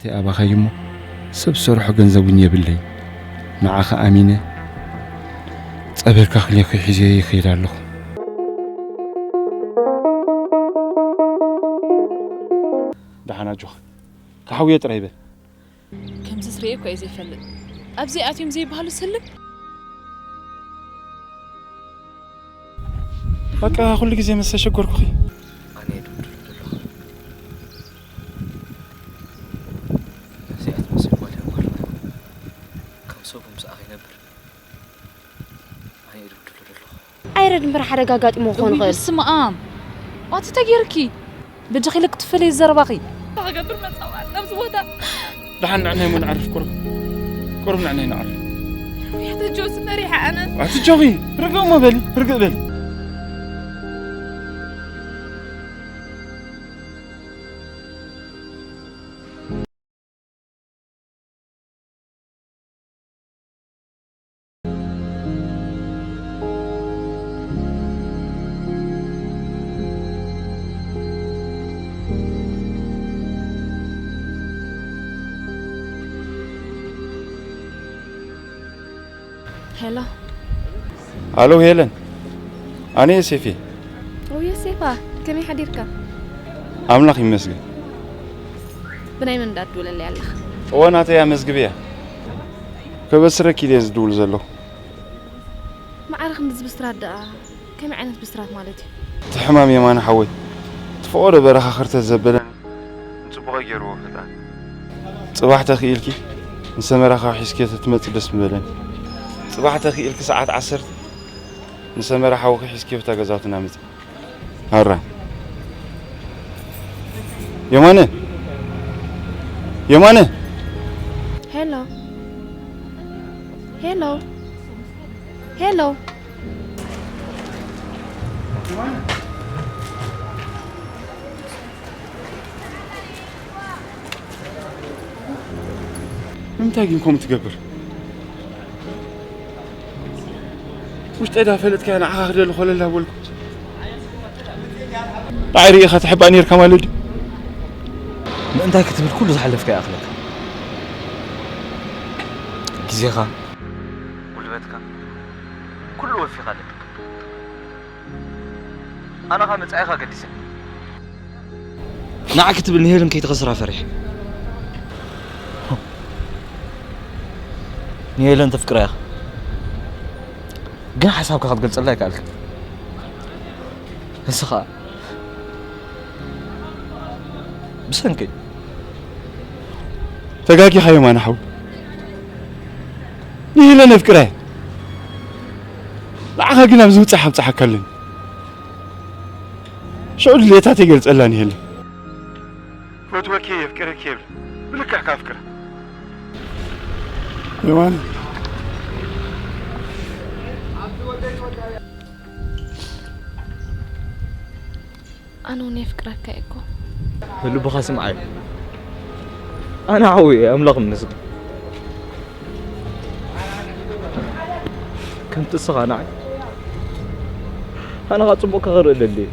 እቲ ኣባኻይ እሞ ሰብ ዝሰርሖ ገንዘብ እውን የብለይ። ንዓኻ ኣሚነ ጸበልካ ክልየኩ ሒዘዮ ይኸይድ ኣለኹ። ደሓን ኣጆኻ። ክሓውዮ ጥራይ በል። ከምዚ ዝርእየ እኮ እየ ዘይፈልጥ። ኣብዚ ኣትዮም ዘይበሃሉ ስልም። በቃ ኩሉ ግዜ ምስ ተሸገርኩኺ። ኣነ እየ ድብድብ ዘለኹ። እዚኣ ትመስል ጓል እያ ጓልና። ከም ሰብ ምስኣ ከይነብር። ኣነ እየ ድብድብ ዘለኹ። ኣይረድ እምበር ሓደጋ ኣጋጢሞ ክኸውን እውይ፣ ይኽእል። በስመ ኣብ። ዋቲ ተጌርኪ? በጃኺ ለቂ ትፈለይ ዘረባኺ። ክገብር መጻዋ ኣብዚ ቦታ። ደሓን ንዕናይ እሞ ንዓርፍ፣ ቁሩብ። ቁሩብ ንዕናይ ንዓርፍ። ውይ፣ ተጆስ መሪሓ ኣነ። ኣትጆኺ፣ ርግእ እሞ በሊ፣ ርግእ በሊ። ሄሎ። ኣሎ ሄለን፣ ኣነ ዮሴፍ እየ። ኦ ዮሴፋ፣ ከመይ ሓዲርካ? ኣምላኽ ይመስገን። ብናይ መን እንዳትድውለለይ ኣለኻ? እወ፣ ናተይ እያ፣ መዝግበያ። ከበስረኪ ኢለ ዝድውል ዘለኹ። ማዕረ ክንድዚ ብስራት ደኣ ከመይ ዓይነት ብስራት ማለት እዩ? እቲ ሕማም የማነ ሓወይ፣ እቲ ፈቐዶ በረኻ ክርተት ዘበለኒ ንጽቡቐይ ገይርዎ ፈጣሪ። ጽባሕ ተኽኢልኪ ንሰመራ ካብ ሒዝኪዮ ተትመጺ ደስ ምበለኒ። ጽባሕ ተኽኢልኪ ሰዓት ዓሰርተ ንሰመራ ሓውኺ ሒዝኪዮ ብታ ገዛውትና ምጺ። ሃራ። የማነ! የማነ! ሄሎ። ሄሎ። ሄሎ። ንምንታይ ግን ከምኡ ትገብር? ውሽጠይ ዳ ፈለጥካያ ንዓኻ ክደሊ ኮለል ዳበልኩ። ንዓይ ርኢኻ ትሕባእ ኔርካ ማለት ድዩ? ምእንታይ ክትብል ኩሉ ዝሓለፍካ ይኣኽለካ። ግዜኻ፣ ጉልበትካ፣ ኩሉ ወፊኻ ኣለካ። ኣነ ኸኣ መጻኢኻ ገዲሰ። ንዓ ክትብል ንሄለን ከይትኸስራ ፈሪሐ። ንሄለን ተፍቅራ ኢኻ። ግን ሓሳብካ ክትገልጸላ ኣይከኣልካን። ንስኻ ብሰንከይ። ተጋጊኻ የማነ ሓው። ንሄለን ኣፍቅራ እየ። ንዓኻ ግን ኣብዚ ውጻእ ሓብጻሓካ ኣለኒ። ሽዑ ድሌታተይ ይገልጸላ ንሄለን። ፈትወኪ እየ፣ የፍቅረኪ እየ ብል። ብልክዕ ካፍቅር። የማነ። ኣነ እውን የፍቅረካ እየ እኮ። ልብኻ ስምዓዮ። ኣነ ሓው እየ፣ ኣምላኽ ይመስገን። ከምቲ እስኻ ንዓይ፣ ኣነ ኸኣ ጽቡቕካ ክርኢ ደሊ እየ።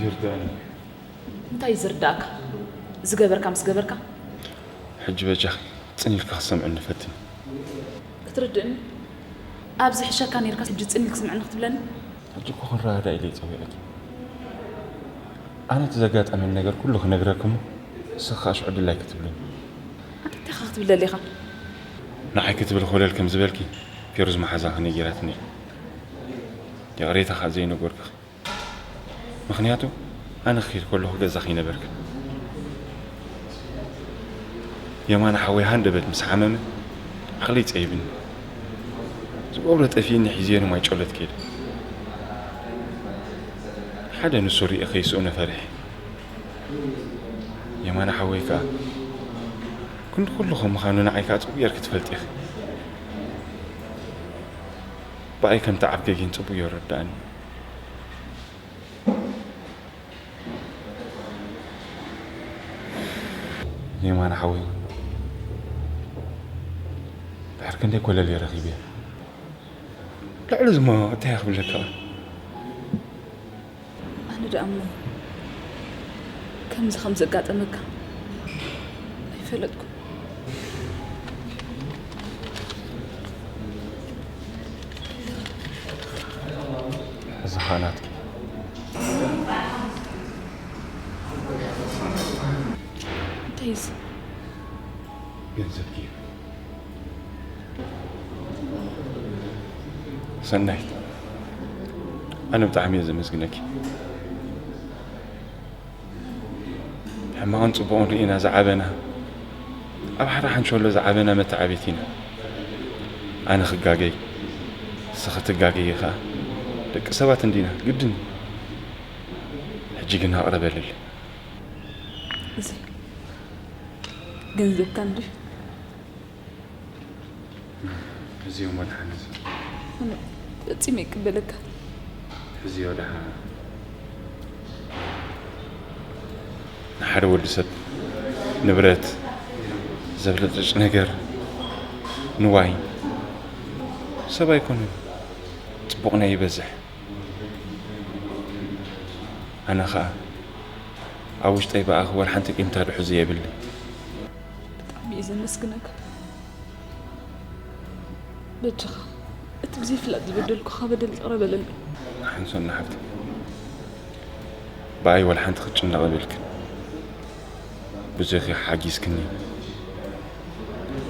ይርዳእኒ። እንታይ ዝርዳእካ? ዝገበርካ ምስ ገበርካ? ሕጂ በጃኺ ጽን ኢልኪ ክትሰምዕኒ ፈትኒ። ክትርድእኒ? ኣብ ዝሕሸካ ኔርካ ሕጂ ጽን ኢልኪ ስምዕኒ ክትብለኒ? ሕጂ እኮ ክንረዳዳእ ኢለ እየ ጸዊዐኪ። ኣነ እቲ ዘጋጠመኒ ነገር ኩሉ ክነግረኪ እሞ ንስኺ ከኣ ሽዑ ድላይ ክትብልኒ። ኣንታ እንታይ ኢኻ ክትብል ደሊኻ? ንዓይ ክትብል ኮለል ከም ዝበልኪ ፌሩዝ መሓዛኺ ነጊራትኒ። ይቕሬታ ኸኣ ዘይነገርኩኺ። ምኽንያቱ ኣነ ክኸይድ ከለኹ ገዛኺ ነበርክን። የማነ ሓወይ ሃንደበት ምስ ሓመመ ዓቕለይ ጸቢብኒ። ዝገብሮ ጠፊእኒ ሒዘዮ ንማይ ጨሎት ከይደ። ሓደ ንሱ ርእየ ከይስእኖ ፈሪሐ። የማነ ሓወይ ከኣ ክንዲ ኩሉ ከም ምዃኑ ንዓይ ከኣ ጽቡቕ ጌርኪ ትፈልጢ ኢኺ። ብኣይ ከም ተዓብገ ግን ጽቡቕ እዩ ዝርድኣኒ። የማነ ሓወይ፣ ድሕሪ ክንደይ ኮለል እየ ረኺበ። ልዕሊ ዝሞ እንታይ እየ ክብለካ? ኣነ ደኣ እሞ ከምዚ ከም ዘጋጠመካ ኣይፈለጥኩ። እዚ ኸኣ ናትኪ። እንታይ እዚ? ገንዘብኪ እዩ። ሰናይት፣ ኣነ ብጣዕሚ እየ ዘመስግነኪ። ሕማቕን ጽቡቕን ርኢና ዝዓበና፣ ኣብ ሓደ ሓንሸሎ ዝዓበና መተዓብይቲ ኢና። ኣነ ክጋገይ፣ ንስኺ ትጋገዪ ኸኣ። ደቂ ሰባት እንዲና፣ ግድን እዩ። ሕጂ ግን ኣቕርበልለይ። እዚ ገንዘብካ እንድዩ። እዚ እሞ ደሓን እዚ። ኣነ ፈጺመ ይቅበለካ። እዚ እዮ ደሓን። ንሓደ ወዲ ሰብ ንብረት፣ ዘብለጭልጭ ነገር፣ ንዋይ ሰብ ኣይኮነን። ጽቡቕና ይበዝሕ። ኣነ ኸኣ ኣብ ውሽጠይ ብኣኺ ወላ ሓንቲ ቂምታ ድሑዝ የብለይ። ብጣዕሚ እየ ዘመስግነካ። በጃኻ፣ እቲ ብዘይፍላጥ ዝበደልኩኻ በደል ይቕረ በለለይ። ሓንሶና ሓፍቲ፣ ብኣይ ወላ ሓንቲ ክትጭነቕ የብልክን። ብዙሕ ኢኺ ሓጊዝክኒ።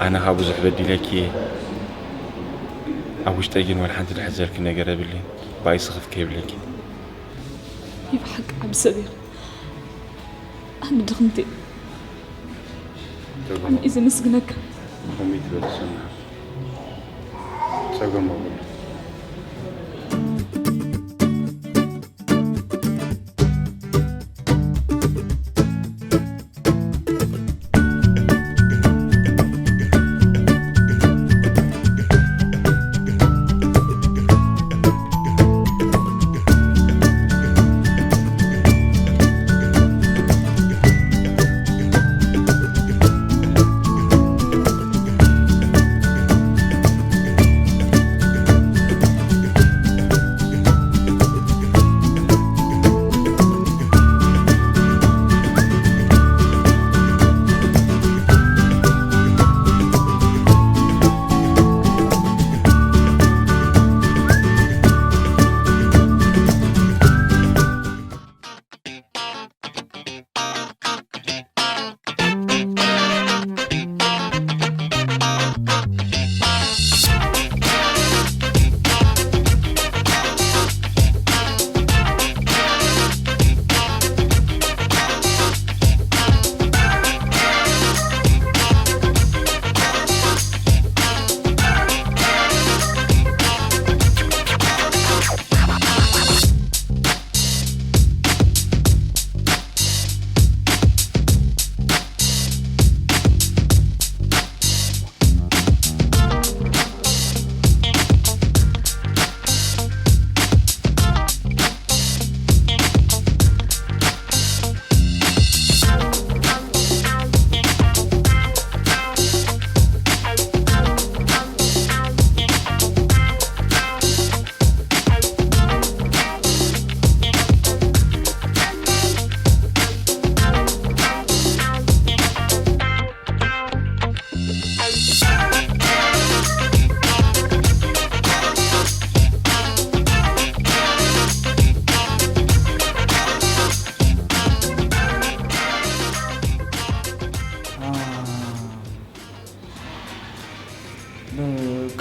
ኣነ ኸኣ ብዙሕ በዲለኪ እየ። ኣብ ውሽጠይ ግን ወላ ሓንቲ ዝሕዘልኪ ነገር የብለይን። ብኣይ ስኽፍ ከይብለኪ። ናይ ብሓቂ ዓቢ ሰብ ኢኻ። ኣነ ድኽምቲ እየ። ብጣዕሚ እየ ዘመስግነካ። ከምኡ ትበሊ ሰናይ። ጸገም የብሉን።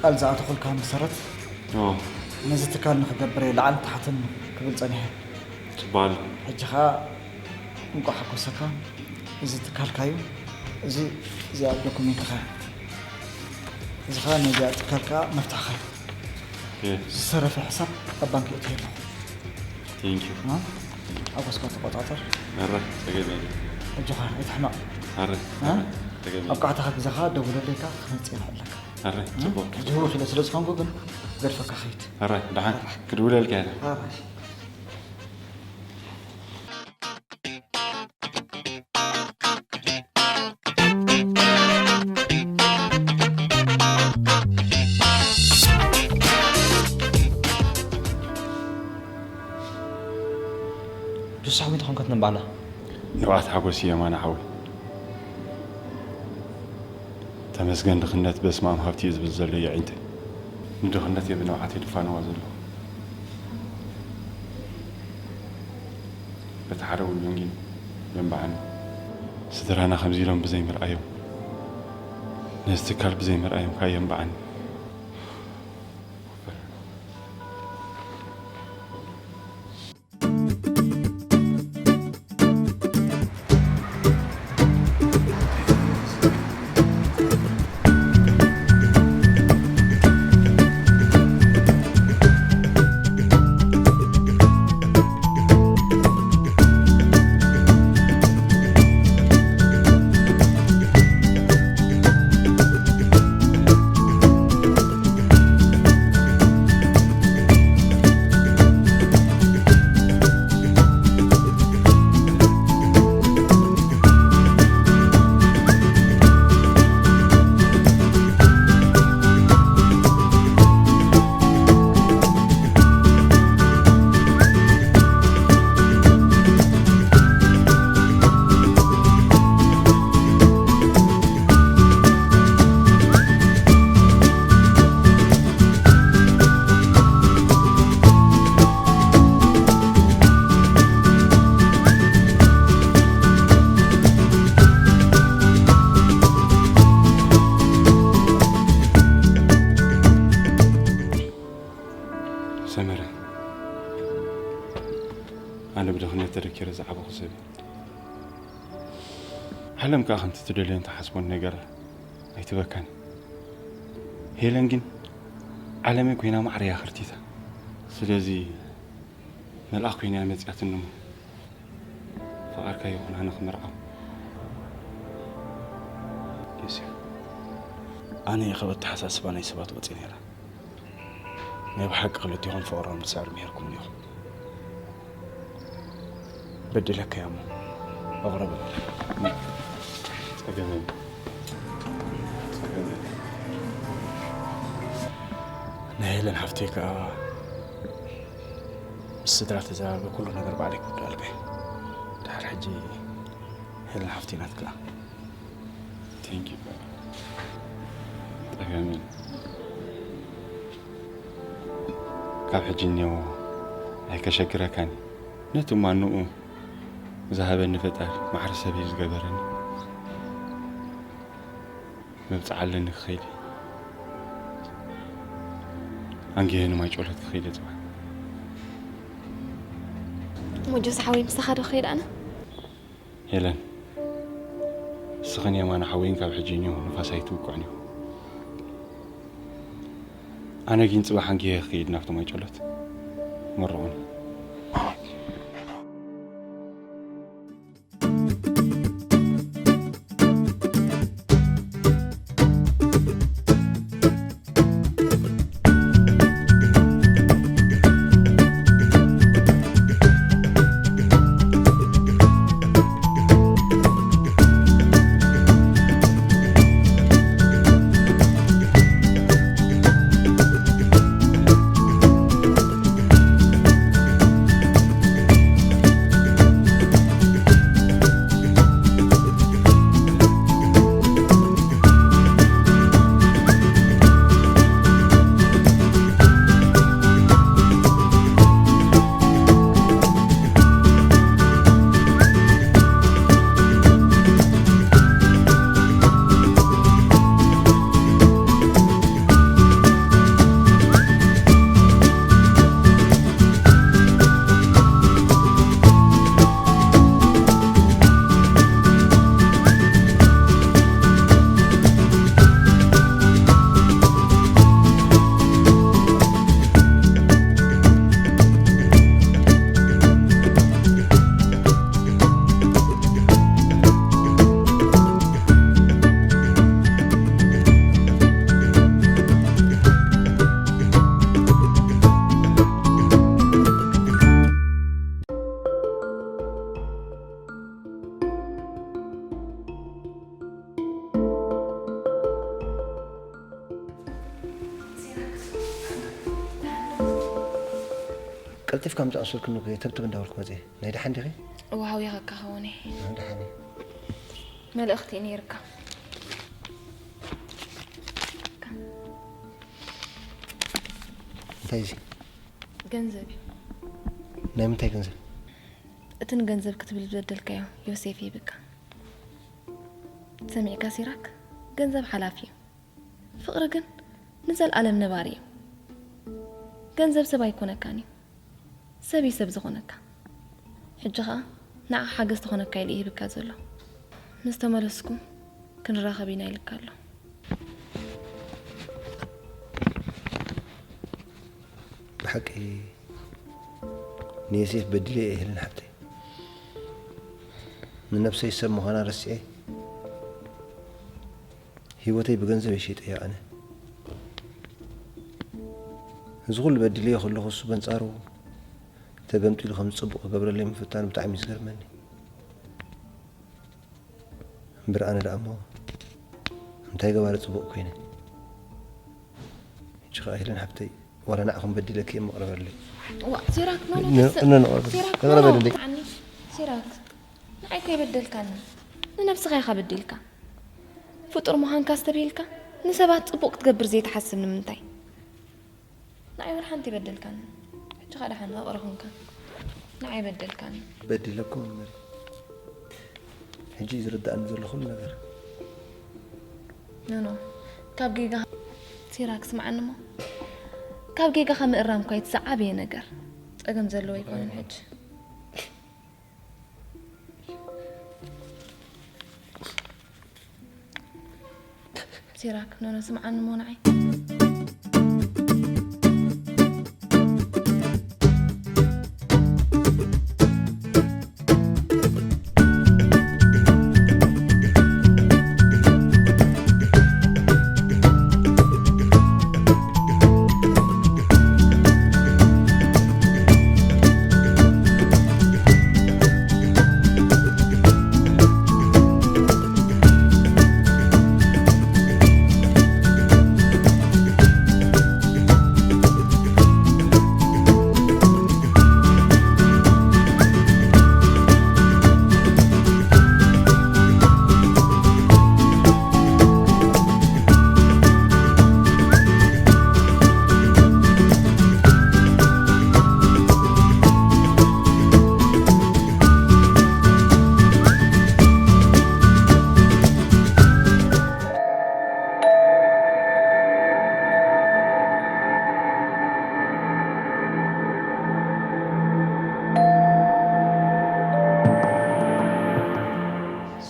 ቃል ዝኣተኹልካ መሰረት፣ ኦ፣ ነዚ ትካል ንኽገብር እየ ላዕልን ታሕትን ክብል ጸኒሐ። ጽቡቕ ኣሎ። ሕጂ ኸኣ እንቋዕ ሓጎሰካ። እዚ ትካልካ እዩ። እዚ፣ እዚኣ ዶኩሜንትኻ እያ። እዚ ኸኣ ነዚኣ ትካልካ መፍትሕኻ እዩ። ኦኬ። ዝተረፈ ሕሳብ ኣብ ባንክ እየ እትህቦ። ቴንክ ዩ። እ? ሓጎስካ ተቆጻጸር። ኣረ፣ ጸገም የለን። ኣጆኻ፣ ኣይትሕመቕ። ኣረ፣ እ? ኣረ፣ ጸገም የለን። ኣብቃዕታ ግዜ ኸኣ ደውለለይ፣ ክመጽእ ይኽእል ኣለካ። ኣረ፣ እ? ጽቡቕ። ሕጂ ህውኽ ኢለ ስለ ዝኾንኩ ግን ገድፈካ ኸይድ። ኣረ፣ ደሓን ኣረ። ክድውለልካ እየ። ኣረ። ዱስ ሓወይ ተኾንከት ነባና። ንብዓት ሓጎስ እየ ማና ሓወይ። ተመስገን ድኽነት በስመ ኣብ ሃብቲ እዩ ዝብል ዘሎ የዒንተይ። ንድኽነት እየ ብንብዓተይ ድፋነዋ ዘለኹ። በቲ ሓደ ውሉን ግን የንብዓኒ። ስድራና ከምዚ ኢሎም ብዘይ ምርኣዮም፣ ነዚ ትካል ብዘይ ምርኣዮም ከኣ የንብዓኒ። ሰመረ፣ ኣነ ብድኽነት ተደኪረ ዝዓበኹ ሰብ እየ። ዓለም ከኣ ከምቲ ትደልዮን ትሓስቦን ነገር ኣይትበካን። ሄለን ግን ዓለመይ ኮይና ማዕረያ ከርቲታ። ስለዚ መልኣኽ ኮይና እያ መጺኣትኒ እሞ፣ ፍቓድካ ይኹን ኣነ ክምርዓው። ዮሴፍ፣ ኣነ እየ ካብ ኣተሓሳስባ ናይ ሰባት ወጺእ ነይረ። ናይ ብሓቂ ክልቴኹም ፍቕሮም ዝስዕር ምሂርኩምኒ ኢኹም። በዲለካ እየ እሞ፣ ይቕረ በለኒ። ጸገም የለን። ጸገም የለን። ናይ ሄለን ሓፍተይ ከኣ ምስ ስድራ ተዘራርበ ኩሉ ነገር ባዕለይ ክውድኣልካ እየ። ድሓር ሕጂ ሄለን ሓፍተይ ናትካ። Thank you። ጸገም የለን። ካብ ሕጂ እኒኦ ኣይከሸግረካን እዩ። ነቲ ማንኡ ዝሃበኒ ፈጣሪ ማዕረ ሰብ እዩ ዝገበረኒ። መብጽዓ ኣለኒ ክኸይድ እየ። ኣንጊሀ ንማይ ጨሎት ክኸይድ እየ ጽባሕ። ሞጆስ ሓወይ ምሳኻ ዶ ክኸይድ ኣነ? ሄለን፣ ንስኽን የማነ ሓወይን ካብ ሕጂ እኒኦ ንፋስ ኣይትውቅዕን ኢኹም። ኣነ ግን ጽባሕ ኣንጊሀ ክኸይድ ናብቲ ማይ ጨሎት። መርቑኒ። ቀልጢፍካ ምጻእ ዝሰልክኒ እኮ እየ፣ ተብተብ እንዳበልኩ መጽየ። ናይ ደሓን ዲኺ? እወ፣ ሃውየኻካ ክኸውን እየ። ናይ ደሓን እየ። መልእኽቲ እዩ ነይርካ። እንታይ እዚ? ገንዘብ እዩ። ናይ ምንታይ ገንዘብ? እቲ ንገንዘብ ክትብል ዝበደልካዮ ዮሴፍ ይህብካ። ሰሚዕካ ሲራክ? ገንዘብ ሓላፊ እዩ። ፍቕሪ ግን ንዘልኣለም ነባሪ እዩ። ገንዘብ ሰብ ኣይኮነካን እዩ። ሰብ እዩ ሰብ ዝኾነካ። ሕጂ ኸኣ ንዓ ሓገዝ ተኾነካ ኢሉ ይህብካ ዘሎ። ምስ ተመለስኩ ክንራኸብ ኢና ኢልካ ኣሎ። ብሓቂ ንዮሴፍ በዲለዮ እየ ሄለን ሓብተይ። ንነብሰይ ሰብ ምዃና ረሲዐ ህይወተይ ብገንዘብ እየ ሸይጠዮ ኣነ። እዚ ኩሉ በዲለዮ ከለኹ እሱ በንጻሩ ተገምጢሉ ከም ጽቡቕ ክገብረለይ ምፍታኑ ብጣዕሚ እዩ ዝገርመኒ። እምበር ኣነ ደኣ እሞ እንታይ ገባሪ ጽቡቕ ኮይነ። ሕጂ ኸኣ ሄለን ሓብተይ ዋላ ንዓኹም በዲለኪ እየ መቕረበለይ። ዋ፣ ሲራክ፣ ኖ፣ ኖ፣ ኖ፣ ተስ-፣ ኖ፣ ኖ፣ ሲራክ፣ ተቕረበ ኖ፣ ኖ፣ ደለይ። ኣኒ፣ ሲራክ፣ ንዓይ እኮ ኣይበደልካኒ። ንነብስኻ ኢኻ በዲልካ። ፍጡር ምዃንካ ዝተብሂልካ፣ ንሰባት ጽቡቕ ክትገብር ዘይትሓስብ ንምንታይ? ንዓይ ወላ ሓንቲ ኣይበደልካኒ። ሕጂ ኸኣ ደሓን ፍቕሪ ኹንካ። ንዓይ ኣይበደልካኒ። በዲለኩም እምበር። ሕጂ እዩ ዝርድኣኒ ዘሎ ኩሉ ነገር። ኖ፣ ኖ። ካብ ጌጋ፣ ሲራክ፣ ስምዓኒ እሞ። ካብ ጌጋኻ ምእራም እኳ እዩ እቲ ዝዓበየ ነገር። ጸገም ዘለዎ ኣይኮነን ሕጂ። ሲራክ፣ ኖ፣ ኖ፣ ስምዓኒ እሞ ንዓይ።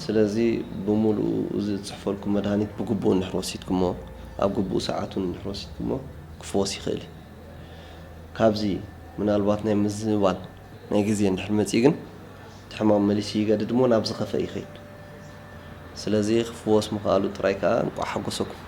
ስለዚ ብምሉኡ እዚ ዝጽሕፈልኩም መድሃኒት ብግቡእ እንድሕር ወሲድኩሞ፣ ኣብ ግቡእ ሰዓቱን እንድሕር ወሲድኩሞ ክፍወስ ይኽእል እዩ። ካብዚ ምናልባት ናይ ምዝንባል ናይ ግዜ እንድሕር መጺኡ ግን፣ እቲ ሕማም መሊሱ ይገድድ እሞ ናብ ዝኸፍአ ይኸይድ። ስለዚ ክፍወስ ምኽኣሉ ጥራይ ከኣ እንቋዕ ሓጎሰኩም።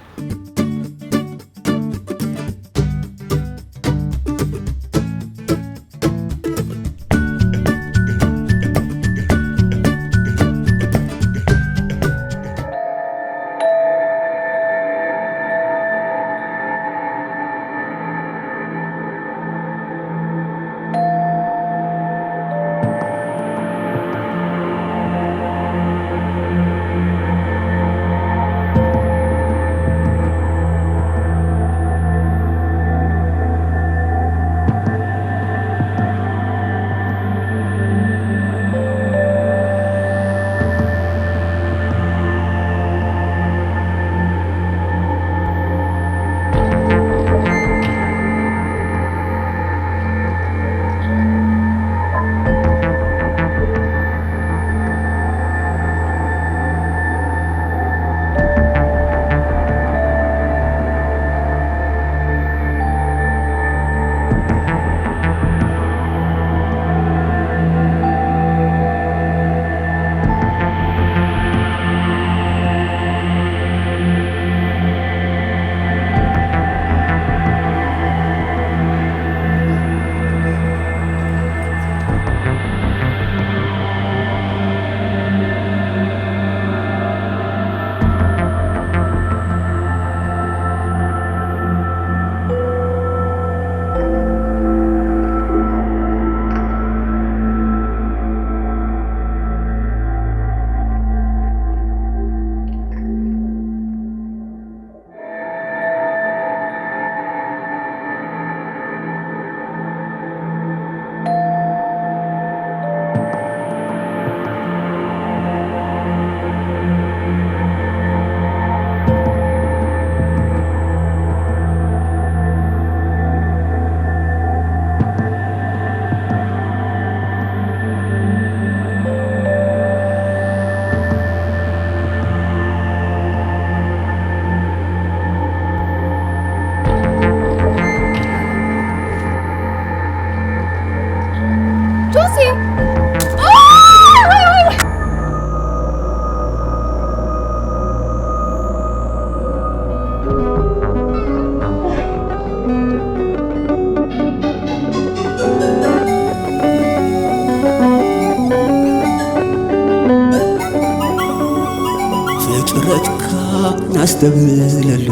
ኣስተብህለሉ።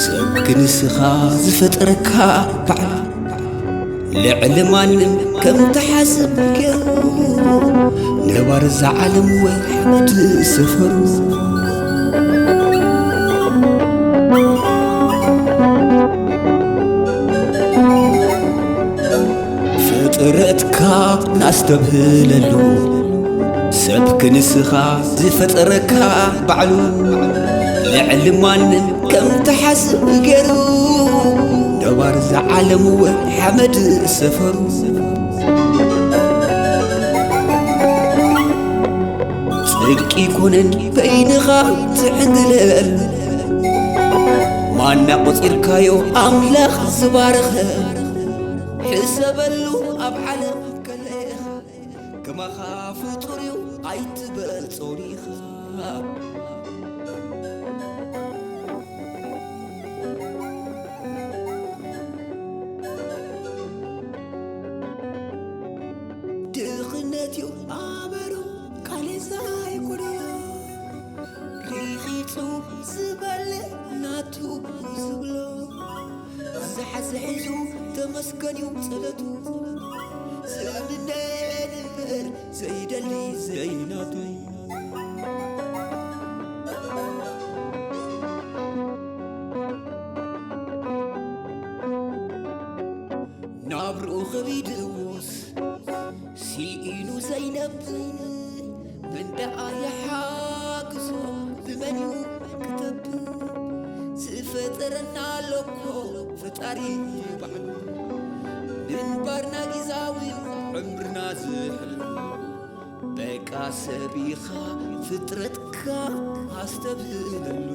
ሰብ ክንስኻ ዝፈጠረካ ባዕሉ ልዕሊ ማንም ከም ትሓስብ ገይሩ ነባር እዛ ዓለም ወይ ሓመድ ሰፈሩ። ፍጥረትካ ናስተብህለሉ። ሰብ ክንስኻ ዝፈጠረካ ባዕሉ ልዕሊ ማንም ከም ትሓስብ ገይሩ ነባር እዛ ዓለም ወይ ሓመድ ሰፈሩ። ጽድቂ ኮነን በይንኻ ትዕንግለል። ማና ቆጺርካዮ ኣምላኽ ዝባረኸ። ሕሰበሉ ኣብ ዓለም ከለኻ። ከማኻ ፍጡር እዩ ኣይትበል ጾሪኻ። ድኽነት እዩ ኣበሩ ቃሌዛ ይኮነዮ። ሪኺጹ ዝበልዕ ናቱ ዝብሎ። ዝሓዘ ሒዙ ተመስገን እዩ ጸለቱ። ዝምነ ንበር ዘይደሊ ዘይናቱ። ናብርኡ ከቢድዎስ ስኢኑ ዘይነብር መን ደኣ ይሓግዞ ብመን እዩ ክተብር? ዝፈጠረና ኣሎ እኮ ፈጣሪ ባዕሉ። ምንባርና ግዛዊ ዕምርና ዝሕሉ በቃ ሰብ ኢኻ ፍጥረትካ ኣስተብህለሉ።